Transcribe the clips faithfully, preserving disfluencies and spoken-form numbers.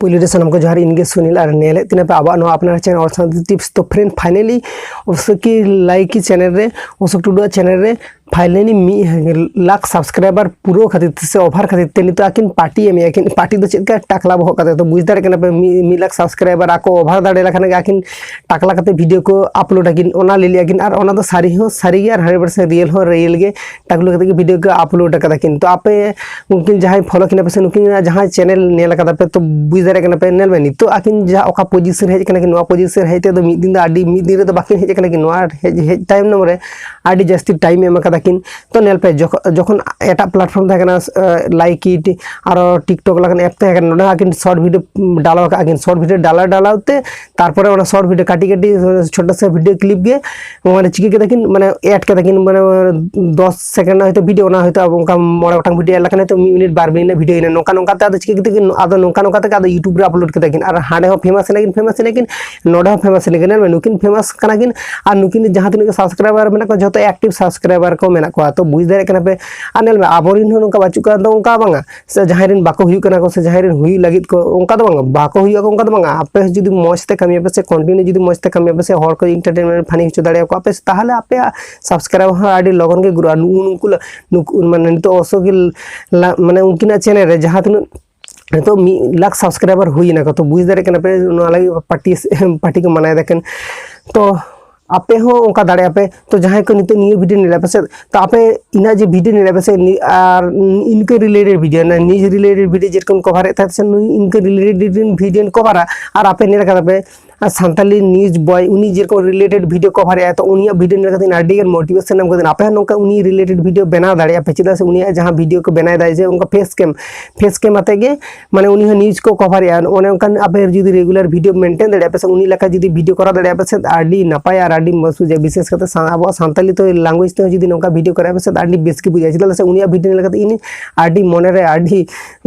ᱯᱩᱭᱞᱩ ᱨᱮ ᱥᱟᱱᱟᱢ ᱠᱚ ᱡᱚᱦᱟᱨ, ᱤᱧ ᱜᱮ ᱥᱩᱱᱤᱞ, ᱟᱨ ᱧᱮᱞᱮᱫ ᱛᱤᱧᱟᱹ ᱯᱮ ᱟᱵᱚᱣᱟᱜ ᱱᱚᱣᱟ ᱟᱯᱱᱟᱨ ᱪᱮᱱᱮᱞ ᱚᱞ ᱥᱟᱶᱛᱮ ᱴᱤᱯᱥ᱾ ᱛᱚ ᱯᱷᱨᱮᱱᱰ, ᱯᱷᱟᱭᱱᱟᱞᱤ ᱚᱥᱳᱠᱤ ᱞᱟᱭᱠᱤ ᱪᱮᱱᱮᱞ ᱨᱮ, ᱚᱥᱳᱠ ᱴᱩᱰᱩᱣᱟᱜ ᱪᱮᱱᱮᱞ ᱨᱮ ᱯᱷᱟᱭᱱᱟᱞᱤ ᱢᱤᱫ ᱞᱟᱠᱷ ᱥᱟᱵᱥᱠᱨᱟᱭᱵᱟᱨ ᱯᱩᱨᱟᱹᱣ ᱠᱷᱟᱹᱛᱤᱨ ᱛᱮ ᱥᱮ ᱚᱵᱷᱟᱨ ᱠᱷᱟᱹᱛᱤᱨ ᱛᱮ ᱱᱤᱛᱚᱜ ᱟᱹᱠᱤᱱ ᱯᱟᱨᱴᱤ ᱮᱢᱮᱭᱟ ᱠᱤᱱ᱾ ᱯᱟᱨᱴᱤ ᱫᱚ ᱪᱮᱫ ᱞᱮᱠᱟ? ᱴᱟᱠᱞᱟ ᱵᱚᱦᱚᱜ ᱠᱟᱛᱮ᱾ ᱛᱚ ᱵᱩᱡᱽ ᱫᱟᱲᱮᱭᱟᱜ ᱠᱟᱱᱟ ᱯᱮ, ᱢᱤᱫ, ᱢᱤᱫ ᱞᱟᱠᱷ ᱥᱟᱵᱥᱠᱨᱟᱭᱵᱟᱨ ᱟᱠᱚ ᱚᱵᱷᱟᱨ ᱫᱟᱲᱮ ᱞᱮᱠᱷᱟᱱ ᱜᱮ ᱟᱹᱠᱤᱱ ᱴᱟᱠᱞᱟ ᱠᱟᱛᱮ ᱵᱷᱤᱰᱤᱭᱳ ᱠᱚ ᱟᱯᱞᱳᱰ ᱟᱹᱠᱤᱱ, ᱚᱱᱟ ᱞᱟᱹᱭ ᱞᱮᱜᱼᱟ ᱠᱤᱱ᱾ ᱟᱨ ᱚᱱᱟ ᱫᱚ ᱥᱟᱹᱨᱤ ᱦᱚᱸ ᱥᱟᱹᱨᱤ ᱜᱮ ᱟᱨ ᱦᱟᱱᱰᱨᱮᱰ ᱯᱟᱨᱥᱮᱱᱴ ᱨᱤᱭᱮᱞ ᱦᱚᱸ ᱨᱤᱭᱮᱞ ᱜᱮ᱾ ᱴᱟᱠᱞᱟ ᱠᱟᱛᱮ ᱜᱮ ᱵᱷᱤᱰᱤᱭᱳ ᱠᱚ ᱟᱯᱞᱳᱰ ᱟᱠᱟᱫᱟ ᱠᱤᱱ᱾ ᱛᱚ ᱟᱯᱮ ᱩᱱᱠᱤᱱ ᱡᱟᱦᱟᱸᱭ ᱯᱷᱚᱞᱳ ᱠᱤᱱᱟ ᱯᱮ ᱥᱮ ᱱᱩᱠᱤᱱ ᱡᱟᱦᱟᱸᱭ ᱪᱮᱱᱮᱞ ᱧᱮᱞ ᱟᱠᱟᱫᱟ ᱯᱮ, ᱛᱚ ᱵᱩᱡᱽ ᱫᱟᱲᱮᱭᱟᱜ ᱠᱟᱱᱟ ᱯᱮ᱾ ᱧᱮᱞ ᱢᱮ, ᱱᱤᱛᱚᱜ ᱟᱹᱠᱤᱱ ᱡᱟᱦᱟᱸ ᱚᱠᱟ ᱯᱚᱡᱤᱥᱚᱱ ᱦᱮᱡ ᱠᱟᱱᱟ ᱠᱤᱱ, ᱱᱚᱣᱟ ᱯᱚᱡᱤᱥᱚᱱ ᱦᱮᱡ ᱛᱮᱫᱚ ᱢᱤᱫ ᱫᱤᱱ ᱫᱚ ᱟᱹᱰᱤ, ᱢᱤᱫ ᱫᱤᱱ ᱨᱮᱫᱚ ᱵᱟᱹᱠᱤᱱ ᱦᱮᱡ ᱠᱟᱱᱟ ᱠᱤᱱ᱾ ᱱᱚᱣᱟ ᱦᱮᱡ, ᱦᱮᱡ ᱛᱟᱭᱚᱢ ᱨᱮ ᱟᱹᱰᱤ ᱡᱟᱹᱥᱛᱤ ᱴᱟᱭᱤᱢ ᱮᱢ ᱟᱠᱟᱫᱟ ᱠᱤᱱ᱾ ᱛᱚ ᱧᱮᱞ ᱯᱮ, ᱡᱚᱠᱷᱚ-, ᱡᱚᱠᱷᱚᱱ ᱮᱴᱟᱜ ᱯᱞᱟᱴᱯᱷᱚᱨᱢ ᱛᱟᱦᱮᱸ ᱠᱟᱱᱟ, ᱞᱟᱭᱤᱠᱤᱴ, ᱟᱨᱚ ᱴᱤᱠᱴᱚᱠ ᱞᱮᱠᱟᱱ ᱮᱯ ᱛᱟᱦᱮᱸ ᱠᱟᱱᱟ, ᱱᱚᱰᱮ ᱦᱚᱸ ᱟᱹᱠᱤᱱ ᱥᱚᱨᱴ ᱵᱷᱤᱰᱤᱭᱳ ᱰᱟᱞᱟᱣ ᱟᱠᱟᱫ ᱠᱤᱱ᱾ ᱥᱚᱨᱴ ᱵᱷᱤᱰᱤᱭᱳ ᱰᱟᱞᱟᱣ ᱰᱟᱞᱟᱣ ᱛᱮ ᱛᱟᱨᱯᱚᱨᱮ ᱚᱱᱟ ᱥᱚᱨᱴ ᱵᱷᱤᱰᱤᱭᱳ ᱠᱟᱹᱴᱤᱡ ᱠᱟᱹᱴᱤᱡ ᱪᱷᱳᱴᱳ ᱥᱮ ᱵᱷᱤᱰᱤᱭᱳ ᱠᱞᱤᱯ ᱜᱮ ᱢᱟᱱᱮ ᱪᱤᱠᱟᱹ ᱠᱮᱫᱟ ᱠᱤᱱ, ᱢᱟᱱᱮ ᱮᱰ ᱠᱮᱫᱟ ᱠᱤᱱ, ᱢᱟᱱᱮ ᱫᱚᱥ ᱥᱮᱠᱮᱱᱰ ᱨᱮᱱᱟᱜ ᱦᱚᱭᱛᱳ ᱵᱷᱤᱰᱤᱭᱳ, ᱚᱱᱟ ᱦᱚᱭᱛᱳ ᱟᱵᱚ ᱚᱱᱠᱟ ᱢᱚᱬᱮ ᱜᱚᱴᱟᱝ ᱵᱷᱤᱰᱤᱭᱳ ᱮᱰ ᱞᱮᱠᱷᱟᱱ ᱦᱚᱭᱛᱳ ᱢᱤᱫ ᱢᱤᱱᱤᱴ ᱵᱟᱨ ᱢᱤᱱᱤᱴ ᱨᱮᱱᱟᱜ ᱵᱷᱤᱰᱤᱭᱳ ᱦᱩᱭᱱᱟ᱾ ᱱᱚᱝᱠᱟ ᱱᱚᱝᱠᱟ ᱛᱮ ᱟᱫᱚ ᱪᱤᱠᱟᱹ ᱠᱟᱛᱮ ᱠᱤᱱ, ᱟᱫᱚ ᱱᱚᱝᱠᱟ ᱱᱚᱝᱠᱟ ᱛᱮᱜᱮ ᱟᱫᱚ ᱭᱩᱴᱩᱵᱽ ᱨᱮ ᱟᱯᱞᱳᱰ ᱠᱮᱫᱟ ᱠᱤᱱ᱾ ᱟᱨ ᱦᱟᱸᱰᱮ ᱦᱚᱸ ᱯᱷᱮᱢᱟᱥ ᱮᱱᱟ ᱠᱤᱱ, ᱯᱷᱮᱢᱟᱥ ᱮᱱᱟ ᱠᱤᱱ, ᱱᱚᱰᱮ ᱦᱚᱸ ᱯᱷᱮᱢᱟᱥ ᱮᱱᱟ ᱠᱤᱱ᱾ ᱧᱮᱞ ᱢᱮ, ᱱᱩᱠᱤᱱ ᱯᱷᱮᱢᱟᱥ ᱠᱟᱱᱟ ᱠᱤᱱ, ᱟᱨ ᱱᱩᱠᱤᱱ ᱡᱟᱦᱟᱸ ᱛᱤᱱᱟᱹᱜ ᱜᱮ ᱥᱟᱵᱥᱠᱨᱟᱭᱵᱟᱨ ᱢᱮᱱᱟᱜ ᱠᱚᱣᱟ, ᱡᱷᱚᱛᱚ ᱮᱠᱴᱤᱵᱷ ᱥᱟᱵᱥᱠᱨᱟᱭᱵᱟᱨ ᱠᱚ ᱢᱮᱱᱟᱜ ᱠᱚᱣᱟ᱾ ᱛᱚ ᱵᱩᱡᱽ ᱫᱟᱲᱮᱭᱟᱜ ᱠᱟᱱᱟ ᱯᱮ᱾ ᱟᱨ ᱧᱮᱞ ᱢᱮ, ᱟᱵᱚᱨᱮᱱ ᱦᱚᱸ ᱱᱚᱝᱠᱟ ᱵᱟᱹᱪᱩᱜ ᱠᱚᱣᱟ, ᱫᱚ ᱚᱱᱠᱟ ᱵᱟᱝᱟ ᱥᱮ ᱡᱟᱦᱟᱸᱭ ᱨᱮᱱ ᱵᱟᱠᱚ ᱦᱩᱭᱩᱜ ᱠᱟᱱᱟ ᱠᱚ ᱥᱮ ᱡᱟᱦᱟᱸᱭ ᱨᱮᱱ ᱦᱩᱭᱩᱜ ᱞᱟᱹᱜᱤᱫ ᱠᱚ, ᱚᱱᱠᱟ ᱫᱚ ᱵᱟᱝᱟ, ᱵᱟᱠᱚ ᱦᱩᱭᱩᱜ ᱟᱠᱚ, ᱚᱱᱠᱟ ᱫᱚ ᱵᱟᱝᱟ᱾ ᱟᱯᱮ ᱡᱩᱫᱤ ᱢᱚᱡᱽ ᱛᱮ ᱠᱟᱹᱢᱤᱭᱟᱯᱮ ᱥᱮ ᱠᱚᱱᱴᱤᱱᱤᱭᱩ ᱡᱩᱫᱤ ᱢᱚᱡᱽ ᱛᱮ ᱠᱟᱹᱢᱤᱭᱟᱯᱮ ᱥᱮ ᱦᱚᱲ ᱠᱚ ᱮᱱᱴᱟᱨᱴᱮᱱᱢᱮᱱᱴ ᱯᱷᱟᱱᱤ ᱦᱚᱪᱚ ᱫᱟᱲᱮᱭᱟᱠᱚᱣᱟ ᱯᱮ, ᱛᱟᱦᱚᱞᱮ ᱟᱯᱮᱭᱟᱜ ᱥᱟᱵᱥᱠᱨᱟᱭᱵᱟᱨ ᱦᱚᱸ ᱟᱹᱰᱤ ᱞᱚᱜᱚᱱ ᱜᱮ ᱜᱨᱳᱜᱼᱟ᱾ ᱱᱩᱜᱼᱩ ᱱᱩᱠᱩ ᱞᱟ-, ᱱᱩᱠᱩ ᱢᱟᱱᱮ ᱱᱤᱛᱚᱜ ᱚᱥᱳᱠᱤ ᱞᱟ-, ᱢᱟᱱᱮ ᱩᱱᱠᱤᱱᱟᱜ ᱪᱮᱱᱮᱞ ᱨᱮ ᱡᱟᱦᱟᱸ ᱛᱤᱱᱟᱹᱜ ᱱᱤᱛᱚᱜ ᱢᱤᱫ ᱞᱟᱠᱷ ᱥᱟᱵᱥᱠᱨᱟᱭᱵᱟᱨ ᱦᱩᱭ ᱮᱱᱟ ᱠᱚ᱾ ᱛᱚ ᱵᱩᱡᱽ ᱫᱟᱲᱮᱭᱟᱜ ᱠᱟᱱᱟ ᱯᱮ, ᱱᱚᱣᱟ ᱞᱟᱹᱜᱤᱫ ᱯᱟᱨᱴᱤ, ᱯᱟᱨᱴᱤ ᱠᱚ ᱢᱟᱱᱟᱭ ᱫᱟᱠᱤᱱ᱾ ᱛᱚ ᱟᱯᱮ ᱦᱚᱸ ᱚᱱᱠᱟ ᱫᱟᱲᱮᱭᱟᱜᱼᱟ ᱯᱮ᱾ ᱛᱚ ᱡᱟᱦᱟᱸᱭ ᱠᱚ ᱱᱤᱛᱚᱜ ᱱᱤᱭᱟᱹ ᱵᱷᱤᱰᱤᱭᱳ ᱧᱮᱞᱮᱫ ᱯᱮ ᱥᱮ, ᱛᱚ ᱟᱯᱮ ᱤᱧᱟᱹᱜ ᱡᱮ ᱵᱷᱤᱰᱤᱭᱳ ᱧᱮᱞᱮᱫ ᱯᱮ ᱥᱮ, ᱱᱤ-, ᱟᱨ ᱤᱱᱠᱟᱹ ᱨᱤᱞᱮᱴᱮᱰ ᱵᱷᱤᱰᱤᱭᱳ, ᱱᱤᱡᱽ ᱨᱤᱞᱮᱴᱮᱰ ᱵᱷᱤᱰᱤᱭᱳ ᱡᱮᱨᱚᱠᱚᱢ ᱠᱚᱵᱷᱟᱨᱮᱫ ᱛᱟᱦᱮᱸᱫ ᱥᱮ, ᱱᱩᱭ ᱤᱱᱠᱟᱹ ᱨᱤᱞᱮᱴᱮᱰ ᱵᱷᱤᱰᱤᱭᱳ ᱠᱚᱵᱷᱟᱨᱟ, ᱟᱨ ᱟᱯᱮ ᱧᱮᱞ ᱠᱟᱫᱟ ᱯᱮ ᱟᱨ ᱥᱟᱱᱛᱟᱞᱤ ᱱᱤᱭᱩᱡᱽ ᱵᱚᱭ ᱩᱱᱤ ᱡᱮᱨᱚᱠᱚᱢ ᱨᱤᱞᱮᱴᱮᱰ ᱵᱷᱤᱰᱤᱭᱳ ᱠᱚᱵᱷᱟᱨᱮᱜᱼᱟ, ᱛᱚ ᱩᱱᱤᱭᱟᱜ ᱵᱷᱤᱰᱤᱭᱳ ᱧᱮᱞ ᱠᱟᱛᱮ ᱤᱧ ᱟᱹᱰᱤ ᱜᱟᱱ ᱢᱳᱴᱤᱵᱷᱮᱥᱚᱱ ᱮᱢ ᱠᱟᱛᱮ ᱟᱯᱮ ᱦᱚᱸ ᱱᱚᱝᱠᱟ ᱩᱱᱤ ᱨᱤᱞᱮᱴᱮᱰ ᱵᱷᱤᱰᱤᱭᱳ ᱵᱮᱱᱟᱣ ᱫᱟᱲᱮᱭᱟᱜᱼᱟ ᱯᱮ᱾ ᱪᱮᱫᱟᱜ ᱥᱮ ᱩᱱᱤᱭᱟᱜ ᱡᱟᱦᱟᱸ ᱵᱷᱤᱰᱤᱭᱳ ᱠᱚ ᱵᱮᱱᱟᱣ ᱮᱫᱟᱭ ᱡᱮ ᱚᱱᱠᱟ ᱯᱷᱮᱥ ᱠᱮᱢ, ᱯᱷᱮᱥ ᱠᱮᱢ ᱟᱛᱮ ᱜᱮ ᱢᱟᱱᱮ ᱩᱱᱤ ᱦᱚᱸ ᱱᱤᱭᱩᱡᱽ ᱠᱚ ᱠᱚᱵᱷᱟᱨᱮᱜᱼᱟ᱾ ᱚᱱᱮ ᱚᱱᱠᱟᱱ ᱟᱯᱮ ᱡᱩᱫᱤ ᱨᱮᱜᱩᱞᱟᱨ ᱵᱷᱤᱰᱤᱭᱳ ᱢᱮᱱᱴᱮᱱ ᱫᱟᱲᱮᱭᱟᱜᱼᱟ ᱯᱮ ᱥᱮ, ᱩᱱᱤ ᱞᱮᱠᱟ ᱡᱩᱫᱤ ᱵᱷᱤᱰᱤᱭᱳ ᱠᱚᱨᱟᱣ ᱫᱟᱲᱮᱭᱟᱜᱼᱟ ᱯᱮ ᱥᱮ, ᱟᱹᱰᱤ ᱱᱟᱯᱟᱭ ᱟᱨ ᱟᱹᱰᱤ ᱢᱚᱡᱽ ᱵᱩᱡᱷᱟᱹᱜᱼᱟ᱾ ᱵᱤᱥᱮᱥ ᱠᱟᱛᱮ ᱥᱟ-, ᱟᱵᱚᱣᱟᱜ ᱥᱟᱱᱛᱟᱞᱤ ᱛᱮ ᱞᱟᱝᱜᱩᱭᱮᱡᱽ ᱛᱮᱦᱚᱸ ᱡᱩᱫᱤ ᱱᱚᱝᱠᱟ ᱵᱷᱤᱰᱤᱭᱳ ᱠᱚᱨᱟᱣ ᱯᱮ ᱥᱮ, ᱟᱹᱰᱤ ᱵᱮᱥ ᱜᱮ ᱵᱩᱡᱷᱟᱹᱜᱼᱟ᱾ ᱪᱮᱫᱟᱜ ᱥᱮ ᱩᱱᱤᱭᱟᱜ ᱵᱷᱤᱰᱤᱭᱳ ᱧᱮᱞ ᱠᱟᱛᱮ ᱤᱧ ᱟᱹᱰᱤ ᱢᱚᱱᱮᱨᱮ ᱟᱹᱰᱤ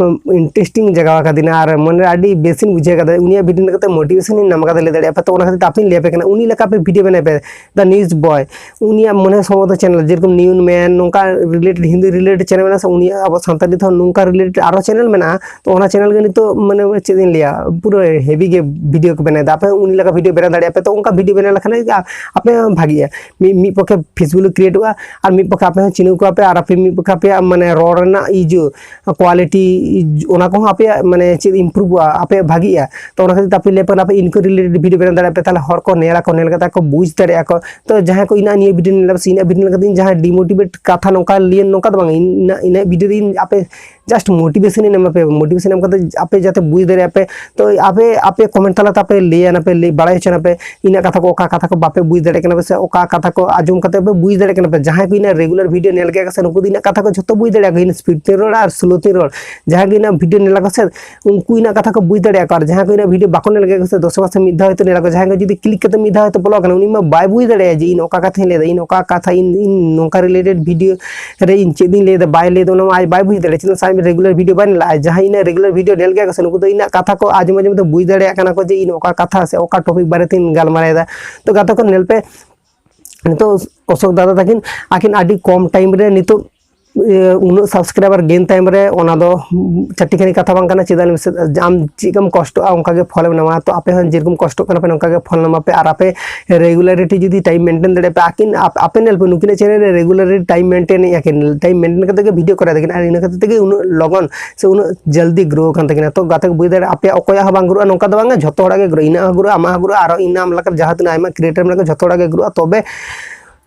ᱤᱱᱴᱟᱨᱮᱥᱴᱤᱝ ᱡᱟᱜᱟᱣ ᱟᱠᱟᱫᱤᱧᱟ ᱟᱨ ᱢᱚᱱᱮᱨᱮ ᱟᱹᱰᱤ ᱵᱮᱥᱤᱧ ᱵᱩᱡᱷᱟᱹᱣ ᱠᱟᱫᱟ᱾ ᱩᱱᱤᱭᱟᱜ ᱵᱷᱤᱰᱤᱭᱳ ᱧᱮᱞ ᱠᱟᱛᱮ ᱢᱳᱴᱤᱵᱷᱮᱥᱚᱱ ᱤᱧ ᱧᱟᱢ ᱠᱟᱫᱟ᱾ ᱞᱟᱹᱭ ᱫᱟᱲᱮᱭᱟᱜᱼᱟ ᱯᱮ᱾ ᱛᱚ ᱚᱱᱟ ᱠᱷᱟᱹᱛᱤᱨ ᱛᱮ ᱟᱯᱮᱧ ᱞᱟᱹᱭ ᱟᱯᱮ ᱠᱟᱱᱟ, ᱩᱱᱤ ᱞᱮᱠᱟ ᱯᱮ ᱵᱷᱤᱰᱤᱭᱳ ᱵᱮᱱᱟᱣ ᱯᱮ᱾ The News Boy, ᱩᱱᱤᱭᱟᱜ ᱢᱚᱱᱮ ᱥᱚᱢᱚᱛᱚ ᱪᱮᱱᱮᱞ, ᱡᱮᱨᱚᱠᱚᱢ ᱱᱤᱭᱩᱱ ᱢᱮᱱ, ᱱᱚᱝᱠᱟ ᱨᱤᱞᱮᱴᱮᱰ, ᱦᱤᱱᱫᱤ ᱨᱤᱞᱮᱴᱮᱰ ᱪᱮᱱᱮᱞ ᱢᱮᱱᱟᱜᱼᱟ ᱥᱮ, ᱩᱱᱤᱭᱟᱜ ᱟᱵᱚ ᱥᱟᱱᱛᱟᱲᱤ ᱛᱮᱦᱚᱸ ᱱᱚᱝᱠᱟ ᱨᱤᱞᱮᱴᱮᱰ ᱟᱨᱚ ᱪᱮᱱᱮᱞ ᱢᱮᱱᱟᱜᱼᱟ᱾ ᱛᱚ ᱚᱱᱟ ᱪᱮᱱᱮᱞ ᱜᱮ ᱱᱤᱛᱚᱜ ᱢᱟᱱᱮ ᱪᱮᱫ ᱤᱧ ᱞᱟᱹᱭᱟ, ᱯᱩᱨᱟᱹ ᱦᱮᱵᱤ ᱜᱮ ᱵᱷᱤᱰᱤᱭᱳ ᱠᱚ ᱵᱮᱱᱟᱣ ᱮᱫᱟ᱾ ᱟᱯᱮ ᱦᱚᱸ ᱩᱱᱤ ᱞᱮᱠᱟ ᱵᱷᱤᱰᱤᱭᱳ ᱵᱮᱱᱟᱣ ᱫᱟᱲᱮᱭᱟᱜᱼᱟ ᱯᱮ, ᱛᱚ ᱚᱱᱠᱟ ᱵᱷᱤᱰᱤᱭᱳ ᱵᱮᱱᱟᱣ ᱞᱮᱠᱷᱟᱱ ᱜᱮ ᱟ-, ᱟᱯᱮ ᱦᱚᱸ ᱵᱷᱟᱜᱤᱜᱼᱟ᱾ ᱢᱤᱫ, ᱢᱤᱫ ᱯᱚᱠᱷᱮ ᱯᱷᱮᱥᱵᱩᱠ ᱞᱮ ᱠᱨᱤᱭᱮᱴᱚᱜᱼᱟ, ᱟᱨ ᱢᱤᱫ ᱯᱚᱠᱷᱮ ᱟᱯᱮ ᱦᱚᱸ ᱪᱤᱱᱦᱟᱹᱣ ᱠᱚᱣᱟ ᱯᱮ, ᱟᱨ ᱟᱯᱮ ᱢᱤᱫ ᱯᱚᱠᱷᱮ ᱟᱯᱮᱭᱟᱜ ᱢᱟᱱᱮ ᱨᱚᱲ ᱨᱮᱱᱟᱜ ᱤᱡᱩ ᱠᱳᱣᱟᱞᱤᱴᱤ, ᱚᱱᱟ ᱠᱚᱦᱚᱸ ᱟᱯᱮᱭᱟᱜ ᱢᱟᱱᱮ ᱪᱮᱫ ᱤᱢᱯᱨᱩᱵᱷᱚᱜᱼᱟ, ᱟᱯᱮᱭᱟᱜ ᱵᱷᱟᱜᱤᱜᱼᱟ᱾ ᱛᱚ ᱚᱱᱟ ᱠᱷᱟᱹᱛᱤᱨ ᱛᱮ ᱟᱯᱮ ᱞᱟᱹᱭ ᱯᱮ, ᱟᱯᱮ ᱤᱱᱠᱩ ᱨᱤᱞᱮᱴᱮᱰ ᱵᱷᱤᱰᱤᱭᱳ ᱵᱮᱱᱟᱣ ᱫᱟᱲᱮᱭᱟᱜᱼᱟ ᱯᱮ, ᱛᱟᱦᱚᱞᱮ ᱦᱚᱲ ᱠᱚ ᱧᱮᱞ ᱟᱠᱚ, ᱧᱮᱞ ᱠᱟᱛᱮ ᱠᱚ ᱵᱩᱡᱽ ᱫᱟᱲᱮᱭᱟᱜᱼᱟ ᱠᱚ᱾ ᱛᱚ ᱡᱟᱦᱟᱸᱭ ᱠᱚ ᱤᱧᱟᱹᱜ ᱱᱤᱭᱟᱹ ᱵᱷᱤᱰᱤᱭᱳ ᱧᱮᱞ ᱥᱮ ᱤᱧᱟᱹᱜ ᱵᱷᱤᱰᱤᱭᱳ ᱧᱮᱞ ᱠᱟᱛᱮ ᱤᱧ ᱡᱟᱦᱟᱸᱭ ᱰᱤᱢᱳᱴᱤᱵᱷᱮᱴ ᱠᱟᱛᱷᱟ ᱱᱚᱝᱠᱟ ᱞᱟᱹᱭ, ᱱᱚᱝᱠᱟ ᱫᱚ ᱵᱟᱝ, ᱤᱧᱟᱹᱜ, ᱤᱧᱟᱹᱜ ᱵᱷᱤᱰᱤᱭᱳ ᱨᱮ ᱤᱧ ᱟᱯᱮ ᱡᱟᱥᱴ ᱢᱳᱴᱤᱵᱷᱮᱥᱚᱱ ᱤᱧ ᱮᱢᱟ ᱯᱮᱭᱟ, ᱢᱳᱴᱤᱵᱷᱮᱥᱚᱱ ᱮᱢ ᱠᱟᱛᱮ ᱟᱯᱮ ᱡᱟᱛᱮ ᱵᱩᱡᱽ ᱫᱟᱲᱮᱭᱟᱜᱼᱟ ᱯᱮ᱾ ᱛᱚ ᱟᱯᱮ, ᱟᱯᱮ ᱠᱚᱢᱮᱱᱴ ᱛᱟᱞᱟ ᱛᱮ ᱟᱯᱮ ᱞᱟᱹᱭ ᱟᱱᱟ ᱯᱮ, ᱞᱟᱹᱭ ᱵᱟᱲᱟᱭ ᱦᱚᱪᱚ ᱟᱱᱟ ᱯᱮ, ᱤᱧᱟᱹᱜ ᱠᱟᱛᱷᱟ ᱠᱚ, ᱚᱠᱟ ᱠᱟᱛᱷᱟ ᱠᱚ ᱵᱟᱯᱮ ᱵᱩᱡᱽ ᱫᱟᱲᱮᱭᱟᱜ ᱠᱟᱱᱟ ᱯᱮ ᱥᱮ ᱚᱠᱟ ᱠᱟᱛᱷᱟ ᱠᱚ ᱟᱸᱡᱚᱢ ᱠᱟᱛᱮ ᱯᱮ ᱵᱩᱡᱽ ᱫᱟᱲᱮᱭᱟᱜ ᱠᱟᱱᱟ ᱯᱮ᱾ ᱡᱟᱦᱟᱸᱭ ᱠᱚ ᱤᱧᱟᱹᱜ ᱨᱮᱜᱩᱞᱟᱨ ᱵᱷᱤᱰᱤᱭᱳ ᱧᱮᱞ ᱜᱮᱭᱟ ᱠᱚ ᱥᱮ, ᱱᱩᱠᱩ ᱫᱚ ᱤᱧᱟᱹᱜ ᱠᱟᱛᱷᱟ ᱠᱚ ᱡᱷᱚᱛᱚ ᱵᱩᱡᱽ ᱫᱟᱲᱮᱭᱟᱜᱼᱟ ᱠᱚ, ᱤᱧ ᱥᱯᱤᱰ ᱛᱤᱧ ᱨᱚᱲᱟ ᱟᱨ ᱥᱞᱳ ᱛᱤᱧ ᱨᱚᱲ᱾ ᱡᱟᱦᱟᱸᱭ ᱜᱮ ᱤᱧᱟᱹᱜ ᱵᱷᱤᱰᱤᱭᱳ ᱧᱮᱞ ᱟᱠᱚ ᱥᱮ, ᱩᱱᱠᱩ ᱤᱧᱟᱹᱜ ᱠᱟᱛᱷᱟ ᱠᱚ ᱵᱩᱡᱽ ᱫᱟᱲᱮᱭᱟᱜᱼᱟ ᱠᱚ᱾ ᱟᱨ ᱡᱟᱦᱟᱸᱭ ᱠᱚ ᱤᱧᱟᱹᱜ ᱵᱷᱤᱰᱤᱭᱳ ᱵᱟᱠᱚ ᱧᱮᱞ ᱜᱮᱭᱟ ᱠᱚ ᱥᱮ, ᱫᱚᱥᱮ ᱢᱟᱥᱮ ᱢᱤᱫ ᱫᱷᱟᱣ ᱦᱚᱭᱛᱳ ᱧᱮᱞ ᱟᱠᱚ, ᱡᱟᱦᱟᱸᱭ ᱠᱚ ᱡᱩᱫᱤ ᱠᱞᱤᱠ ᱠᱟᱛᱮ ᱢᱤᱫ ᱫᱷᱟᱣ ᱦᱚᱭᱛᱳ ᱵᱚᱞᱚ ᱟᱠᱟᱱᱟ, ᱩᱱᱤ ᱢᱟ ᱵᱟᱭ ᱵᱩᱡᱽ ᱫᱟᱲᱮᱭᱟᱜᱼᱟ ᱡᱮ ᱤᱧ ᱚᱠᱟ ᱠᱟᱛᱷᱟᱧ ᱞᱟᱹᱭᱫᱟ, ᱤᱧ ᱚᱠᱟ ᱠᱟᱛᱷᱟ, ᱤᱧ, ᱤᱧ ᱱᱚᱝᱠᱟ ᱨᱤᱞᱮᱴᱮᱰ ᱵᱷᱤᱰᱤᱭᱳ ᱨᱮ ᱤᱧ ᱪᱮᱫ ᱤᱧ ᱞᱟᱹᱭᱫᱟ, ᱵᱟᱭ ᱞᱟᱹᱭᱫᱟ, ᱚᱱᱟ ᱢᱟ ᱟᱡ ᱵᱟᱭ ᱵᱩᱡᱽ ᱫᱟᱲᱮᱭᱟᱜᱼᱟ᱾ ᱪᱮᱫᱟᱜ ᱥᱮ ᱟᱡ ᱨᱮᱜᱩᱞᱟᱨ ᱵᱷᱤᱰᱤᱭᱳ ᱵᱟᱭ ᱧᱮᱞᱟ᱾ ᱟᱨ ᱡᱟᱦᱟᱸᱭ ᱤᱧᱟᱹᱜ ᱨᱮᱜᱩᱞᱟᱨ ᱵᱷᱤᱰᱤᱭᱳ ᱧᱮᱞ ᱜᱮᱭᱟ ᱠᱚ ᱥᱮ, ᱱᱩᱠᱩ ᱫᱚ ᱤᱧᱟᱹᱜ ᱠᱟᱛᱷᱟ ᱠᱚ ᱟᱸᱡᱚᱢ ᱟᱸᱡᱚᱢ ᱛᱮ ᱵᱩᱡᱽ ᱫᱟᱲᱮᱭᱟᱜ ᱠᱟᱱᱟ ᱠᱚ ᱡᱮ ᱤᱧ ᱚᱠᱟ ᱠᱟᱛᱷᱟ ᱥᱮ ᱚᱠᱟ ᱴᱚᱯᱤᱠ ᱵᱟᱨᱮ ᱛᱤᱧ ᱜᱟᱞᱢᱟᱨᱟᱣᱮᱫᱟ᱾ ᱛᱚ ᱜᱟᱛᱮ ᱠᱚ, ᱧᱮᱞ ᱯᱮ, ᱱᱤᱛᱚᱜ ᱚᱥᱳᱠ ᱫᱟᱫᱟ ᱛᱟᱹᱠᱤᱱ, ᱟᱹᱠᱤᱱ ᱟᱹᱰᱤ ᱠᱚᱢ ᱴᱟᱭᱤᱢ ᱨᱮ ᱱᱤᱛᱚᱜ, ᱤᱭᱟᱹ, ᱩᱱᱟᱹᱜ ᱥᱟᱵᱥᱠᱨᱟᱭᱵᱟᱨ ᱜᱮᱱ ᱛᱟᱭᱚᱢ ᱨᱮ, ᱚᱱᱟ ᱫᱚ ᱪᱟᱹᱴᱤ ᱠᱷᱟᱹᱱᱤ ᱠᱟᱛᱷᱟ ᱵᱟᱝ ᱠᱟᱱᱟ᱾ ᱪᱮᱫᱟᱜ ᱞᱟᱹᱭ ᱢᱮᱥᱮ, ᱟᱢ ᱪᱮᱫ ᱞᱮᱠᱟᱢ ᱠᱚᱥᱴᱚᱜᱼᱟ, ᱚᱱᱠᱟ ᱜᱮ ᱯᱷᱚᱞᱮᱢ ᱧᱟᱢᱟ᱾ ᱛᱚ ᱟᱯᱮ ᱦᱚᱸ ᱡᱮᱨᱚᱠᱚᱢ ᱠᱚᱥᱴᱚᱜ ᱠᱟᱱᱟ ᱯᱮ, ᱱᱚᱝᱠᱟ ᱜᱮ ᱯᱷᱚᱞ ᱧᱟᱢᱟ ᱯᱮ᱾ ᱟᱨ ᱟᱯᱮ ᱨᱮᱜᱩᱞᱟᱨᱤᱴᱤ ᱡᱩᱫᱤ ᱴᱟᱭᱤᱢ ᱢᱮᱱᱴᱮᱱ ᱫᱟᱲᱮᱭᱟᱜ ᱯᱮ, ᱟᱹᱠᱤᱱ ᱟᱯ-, ᱟᱯᱮ ᱧᱮᱞ ᱯᱮ, ᱱᱩᱠᱤᱱᱟᱜ ᱪᱮᱱᱮᱞ ᱨᱮ ᱨᱮᱜᱩᱞᱟᱨᱤᱴᱤ ᱴᱟᱭᱤᱢ ᱢᱮᱱᱴᱮᱱ ᱮᱫ ᱟᱹᱠᱤᱱ, ᱴᱟᱭᱤᱢ ᱢᱮᱱᱴᱮᱱ ᱠᱟᱛᱮ ᱜᱮ ᱵᱷᱤᱰᱤᱭᱳ ᱠᱚᱨᱟᱣ ᱫᱟᱹᱠᱤᱱ, ᱟᱨ ᱤᱱᱟᱹ ᱠᱷᱟᱹᱛᱤᱨ ᱛᱮᱜᱮ ᱩᱱᱟᱹᱜ ᱞᱚᱜᱚᱱ ᱥᱮ ᱩᱱᱟᱹᱜ ᱡᱚᱞᱫᱤ ᱜᱨᱳ ᱟᱠᱟᱱ ᱛᱟᱹᱠᱤᱱᱟ᱾ ᱛᱚ ᱜᱟᱛᱮ ᱠᱚ ᱵᱩᱡᱽ ᱫᱟᱲᱮᱭᱟᱜᱼᱟ, ᱟᱯᱮᱭᱟᱜ ᱚᱠᱚᱭᱟᱜ ᱦᱚᱸ ᱵᱟᱝ ᱜᱨᱳᱜᱼᱟ, ᱱᱚᱝᱠᱟ ᱫᱚ ᱵᱟᱝᱟ, ᱡᱷᱚᱛᱚ ᱦᱚᱲᱟᱜ ᱜᱮ ᱜᱨᱳ, ᱤᱧᱟᱹᱜ ᱦᱚᱸ ᱜᱨᱳᱜᱼᱟ, ᱟᱢᱟᱜ ᱦᱚᱸ ᱜᱨᱳᱜᱼᱟ, ᱟᱨᱚ ᱤᱧ ᱟᱢ ᱞᱮᱠᱟ ᱡᱟᱦᱟᱸ ᱛᱤᱱᱟᱹᱜ ᱟᱭᱢᱟ ᱠᱨᱤᱭᱮᱴᱟᱨ ᱢᱮᱱᱟᱜ ᱠᱚᱣᱟ, ᱡᱷᱚᱛᱚ ᱦᱚᱲᱟᱜ ᱜᱮ ᱜᱨᱳᱜᱼᱟ᱾ ᱛᱚᱵᱮ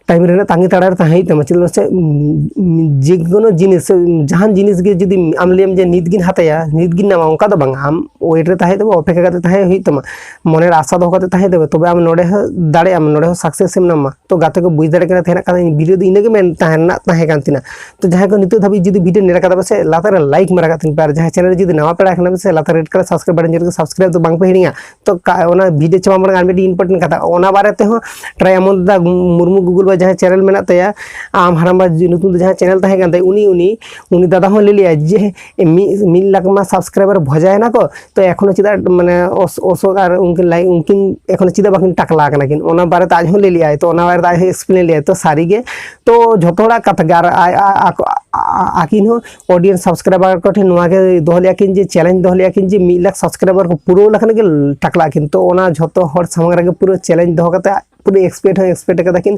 ᱴᱟᱭᱤᱢ ᱨᱮᱱᱟᱜ ᱛᱟᱺᱜᱤ ᱛᱟᱲᱟ ᱨᱮ ᱛᱟᱦᱮᱸ ᱦᱩᱭᱩᱜ ᱛᱟᱢᱟ᱾ ᱪᱮᱫᱟᱜ ᱥᱮ, ᱩᱸ, ᱡᱮᱠᱳᱱᱳ ᱡᱤᱱᱤᱥ, ᱡᱟᱦᱟᱱ ᱡᱤᱱᱤᱥ ᱜᱮ ᱡᱩᱫᱤ ᱟᱢ ᱞᱟᱹᱭᱟᱢ ᱡᱮ ᱱᱤᱛ ᱜᱤᱧ ᱦᱟᱛᱟᱭᱟ, ᱱᱤᱛ ᱜᱤᱧ ᱧᱟᱢᱟ, ᱚᱱᱠᱟ ᱫᱚ ᱵᱟᱝᱟ᱾ ᱟᱢ ᱳᱭᱮᱴ ᱨᱮ ᱛᱟᱦᱮᱸ ᱦᱩᱭᱩᱜ ᱛᱟᱢᱟ, ᱚᱯᱮᱠᱷᱟ ᱠᱟᱛᱮ ᱛᱟᱦᱮᱸ ᱦᱩᱭᱩᱜ ᱛᱟᱢᱟ, ᱢᱚᱱᱮ ᱨᱮ ᱟᱥᱟ ᱫᱚᱦᱚ ᱠᱟᱛᱮ ᱛᱟᱦᱮᱸ ᱦᱩᱭᱩᱜ ᱛᱟᱢᱟ, ᱛᱚᱵᱮ ᱟᱢ ᱱᱚᱰᱮ ᱦᱚᱸ ᱫᱟᱲᱮᱭᱟᱜ ᱟᱢ, ᱱᱚᱰᱮ ᱦᱚᱸ ᱥᱟᱠᱥᱮᱥ ᱮᱢ ᱧᱟᱢᱟ᱾ ᱛᱚ ᱜᱟᱛᱮ ᱠᱚ, ᱵᱩᱡᱽ ᱫᱟᱲᱮᱭᱟᱜ ᱠᱟᱱᱟ, ᱛᱮᱦᱮᱧᱟᱜ ᱠᱟᱛᱷᱟ, ᱵᱷᱤᱰᱤᱭᱳ ᱫᱚ ᱤᱱᱟᱹ ᱜᱮ ᱢᱮᱱ ᱛᱟᱦᱮᱸ ᱨᱮᱱᱟᱜ ᱛᱟᱦᱮᱸ ᱠᱟᱱ ᱛᱤᱧᱟ᱾ ᱛᱚ ᱡᱟᱦᱟᱸᱭ ᱠᱚ ᱱᱤᱛᱚᱜ ᱫᱷᱟᱹᱵᱤᱡ ᱡᱩᱫᱤ ᱵᱷᱤᱰᱤᱭᱳ ᱧᱮᱞ ᱟᱠᱟᱫᱟ ᱯᱮ ᱥᱮ, ᱞᱟᱛᱟᱨ ᱨᱮ ᱞᱟᱭᱤᱠ ᱢᱟᱨᱟ ᱠᱟᱜ ᱛᱤᱧ ᱯᱮ, ᱟᱨ ᱡᱟᱦᱟᱸᱭ ᱪᱮᱱᱮᱞ ᱨᱮ ᱡᱩᱫᱤ ᱱᱟᱣᱟ ᱯᱮᱲᱟ ᱠᱟᱱᱟ ᱯᱮ ᱥᱮ, ᱞᱟᱛᱟᱨ ᱨᱮᱰ ᱠᱟᱞᱟᱨ ᱥᱟᱵᱥᱠᱨᱟᱭᱤᱵ ᱵᱟᱴᱚᱱ ᱧᱮᱞ ᱠᱟᱛᱮ ᱥᱟᱵᱥᱠᱨᱟᱭᱤᱵ ᱫᱚ ᱵᱟᱝ ᱯᱮ ᱦᱤᱲᱤᱧᱟ᱾ ᱛᱚ ᱠᱟ-, ᱚᱱᱟ ᱵᱷᱤᱰᱤᱭᱳ ᱪᱟᱵᱟ ᱢᱟᱲᱟᱝ ᱟᱨ ᱢᱤᱫᱴᱤᱡ ᱤᱢᱯᱚᱨᱴᱮᱱᱴ ᱠᱟᱛᱷᱟ, ᱚᱱᱟ ᱵᱟᱨᱮ ᱛᱮᱦᱚᱸ ᱴᱨᱟᱭ ᱟᱢᱚᱱ ᱫᱟ ᱢᱩᱨᱢᱩ ᱜᱩᱜᱩᱞ ᱵᱟ ᱡᱟᱦᱟᱸ ᱪᱮᱱᱮᱞ ᱢᱮᱱᱟᱜ ᱛᱟᱭᱟ, ᱟᱢ ᱦᱟᱲᱟᱢᱵᱟ ᱧᱩᱛᱩᱢ ᱛᱮ ᱡᱟᱦᱟᱸ ᱪᱮᱱᱮᱞ ᱛᱟᱦᱮᱸ ᱠᱟᱱ ᱛᱟᱭᱟ, ᱩᱱᱤ ᱩᱱᱤ ᱩᱱᱤ ᱫᱟᱫᱟ ᱦᱚᱸ ᱞᱟᱹᱭ ᱞᱮᱭᱟ ᱡᱮ ᱢᱤᱫ ᱢᱤᱫ ᱞᱟᱠᱷ ᱢᱟ ᱥᱟᱵᱥᱠᱨᱟᱭᱵᱟᱨ ᱵᱷᱚᱡᱟᱭᱮᱱᱟ ᱠᱚ, ᱛᱚ ᱮᱠᱷᱚᱱᱳ ᱪᱮᱫᱟᱜ ᱢᱟᱱᱮ ᱚᱥ- ᱚᱥᱳᱠ ᱟᱨ ᱩᱱᱠᱤᱱ ᱞᱟᱭ ᱩᱱᱠᱤᱱ ᱮᱠᱷᱚᱱᱳ ᱪᱮᱫᱟᱜ ᱵᱟᱹᱠᱤᱱ ᱴᱟᱠᱞᱟ ᱟᱠᱟᱱᱟ ᱠᱤᱱ, ᱚᱱᱟ ᱵᱟᱨᱮᱛᱮ ᱟᱡ ᱦᱚᱸ ᱞᱟᱹᱭ ᱞᱮᱭᱟᱭ᱾ ᱛᱚ ᱚᱱᱟ ᱵᱟᱨᱮᱛᱮ ᱟᱡ ᱦᱚᱸ ᱮᱠᱥᱯᱞᱮᱱ ᱞᱮᱭᱟᱭ᱾ ᱛᱚ ᱥᱟᱹᱨᱤᱜᱮ, ᱛᱚ ᱡᱷᱚᱛᱚ ᱦᱚᱲᱟᱜ ᱠᱟᱛᱷᱟ ᱜᱮ, ᱟᱨ ᱟ- ᱟ- ᱟ- ᱟᱹᱠᱤᱱ ᱦᱚᱸ ᱚᱰᱤᱭᱮᱱᱥ ᱥᱟᱵᱥᱠᱨᱟᱭᱵᱟᱨ ᱠᱚ ᱴᱷᱮᱱ ᱱᱚᱣᱟ ᱜᱮ ᱫᱚᱦᱚ ᱞᱮᱫᱼᱟ ᱠᱤᱱ ᱡᱮ ᱪᱮᱞᱮᱧᱡᱽ ᱫᱚᱦᱚ ᱞᱮᱫᱼᱟ ᱠᱤᱱ ᱡᱮ ᱢᱤᱫ ᱞᱟᱠᱷ ᱥᱟᱵᱥᱠᱨᱟᱭᱵᱟᱨ ᱠᱚ ᱯᱩᱨᱟᱹᱣ ᱞᱮᱠᱷᱟᱱ ᱜᱮ ᱴᱟᱠᱞᱟᱜ ᱟᱹᱠᱤᱱ᱾ ᱛᱚ ᱚᱱᱟ ᱡᱷᱚᱛᱚ ᱦᱚᱲ ᱥᱟᱢᱟᱝ ᱨᱮᱜᱮ ᱯᱩᱨᱟᱹ ᱪᱮᱞᱮᱧᱡᱽ ᱫᱚᱦᱚ ᱠᱟᱛᱮ ᱯᱩᱨᱟᱹ ᱮᱠᱥᱯᱮᱠᱴ ᱦᱚᱸ ᱮᱠᱥᱯᱮᱠᱴ ᱠᱟᱫᱟ ᱠᱤᱱ᱾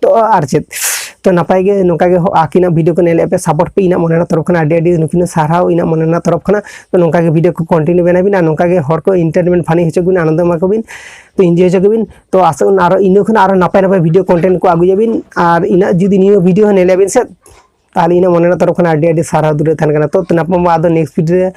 ᱛᱚ ᱟᱨ ᱪᱮᱫ, ᱛᱚ ᱱᱟᱯᱟᱭ ᱜᱮ ᱱᱚᱝᱠᱟ ᱜᱮ ᱦᱚ- ᱟᱹᱠᱤᱱᱟᱜ ᱵᱷᱤᱰᱤᱭᱳ ᱠᱚ ᱧᱮᱞᱮᱫ ᱯᱮ, ᱥᱟᱯᱳᱨᱴ ᱯᱮ ᱤᱧᱟᱹᱜ ᱢᱚᱱᱮ ᱨᱮᱱᱟᱜ ᱛᱚᱨᱚᱯ ᱠᱷᱚᱱᱟᱜ ᱟᱹᱰᱤ ᱟᱹᱰᱤ ᱱᱩᱠᱤᱱ ᱥᱟᱨᱦᱟᱣ ᱤᱧᱟᱹᱜ ᱢᱚᱱᱮ ᱨᱮᱱᱟᱜ ᱛᱚᱨᱚᱯ ᱠᱷᱚᱱᱟᱜ᱾ ᱛᱚ ᱱᱚᱝᱠᱟ ᱜᱮ ᱵᱷᱤᱰᱤᱭᱳ ᱠᱚ ᱠᱚᱱᱴᱤᱱᱤᱭᱩ ᱵᱮᱱᱟᱣ ᱵᱤᱱ ᱟᱨ ᱱᱚᱝᱠᱟ ᱜᱮ ᱦᱚᱲ ᱠᱚ ᱮᱱᱴᱟᱨᱴᱮᱱᱢᱮᱱᱴ ᱯᱷᱟᱱᱤ ᱦᱚᱪᱚ ᱠᱚᱵᱤᱱ, ᱛᱚ ᱮᱱᱡᱚᱭ ᱦᱚᱪᱚ ᱠᱚᱵᱤᱱ᱾ ᱛᱚ ᱟᱥᱚᱜ ᱠᱟᱱᱟ ᱟᱨᱚ ᱤᱱᱟᱹ ᱠᱷᱚᱱ ᱟᱨᱚ ᱱᱟᱯᱟᱭ ᱱᱟᱯᱟᱭ ᱵᱷᱤᱰᱤᱭᱳ ᱠᱚᱱᱴᱮᱱᱴ ᱠᱚ ᱟᱹᱜᱩᱭᱟᱵᱤᱱ᱾ ᱟᱨ ᱤᱱᱟᱹᱜ ᱡᱩᱫᱤ ᱱᱤᱭᱟᱹ ᱵᱷᱤᱰᱤᱭᱳ ᱦᱚᱸ ᱧᱮᱞᱮᱫ ᱵᱤᱱ ᱥᱮ, ᱛᱟᱦᱚᱞᱮ ᱤᱧᱟᱹᱜ ᱢᱚᱱᱮ ᱨᱮᱱᱟᱜ ᱛᱚᱨᱚᱯ ᱠᱷᱚᱱᱟᱜ ᱟᱹᱰᱤ ᱟᱹᱰᱤ ᱥᱟᱨᱦᱟᱣ ᱫᱩᱞᱟᱹᱲ ᱛᱟᱦᱮᱱ ᱠᱟᱱᱟ᱾ ᱛᱚ ᱧᱟᱯᱟᱢ ᱟᱵᱚ ᱟᱫᱚ ᱱᱮᱠᱥᱴ ᱵᱷᱤᱰᱤᱭᱳ ᱨᱮ᱾